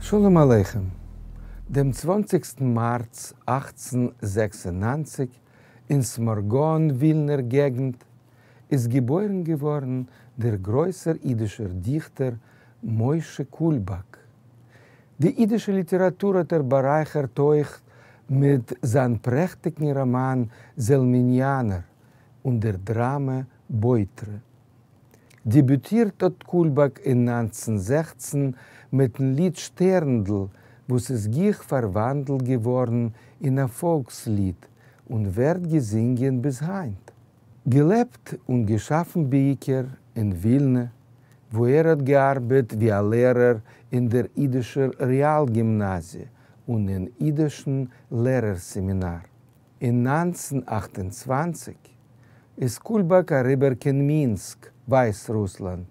שלום עליכם. דעם צוואנציגסטן מארץ 1896 אין סמארגאן, ווילנער געגנט, איז געבוירן געווארן דער גרויסער אידישער דיכטער משה קולבאק. די אידישע ליטעראטור האט ער בארייכערט אויך מיט זיין פרעכטיגן ראמאן זעלמיניאנער און דער דראמע בויטרע. דעביוטירט האט קולבאק אין 1916 מיטן ליד שטערנדל, וואס איז גיך פארוואנדלט געווארן אין א פאלקסליד און ווערט געזינגען ביז היינט. געלעבט און געשאפן בעיקר אין ווילנע, וואו ער האט געארבעט ווי א לערער אין דער אידישער רעאל-גימנאזיע און אין אידישן לערער-סעמינאר. אין 1928 איז קולבאק אריבער קיין מינסק, ווייסרוסלאנד,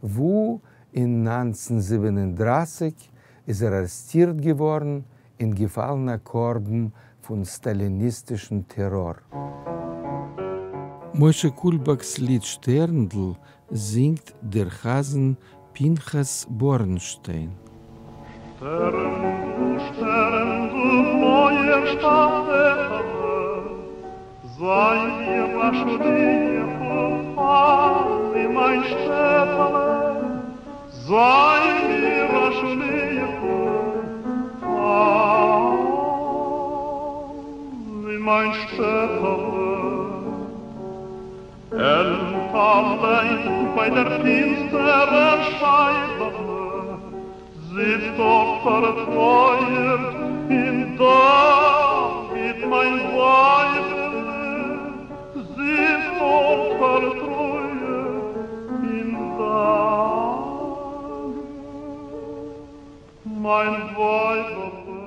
וואו אין 1937 איז ער ארעסטירט געווארן און געפאלן א קרבן פון סטאליניסטישן טעראר. משה קולבאק'ס ליד שטערנדל זינגט דער חזן פנחס בארנשטיין. שטערנדל, שטערנדל, בלויער שטאפעלע, זיי מיר א שליח און פאר אין מיין שטעטעלע, זיי מיר א שליח און פאר אין מיין שטעטעלע. עלנט אליין ביי דער פינסטערער שייבעלע, זיצט דארט פארטרויערט און דאגה'ט מיין ווייבעלע, זיצט דארט פארטרויערט און דאגה'ט מיין ווייבעלע.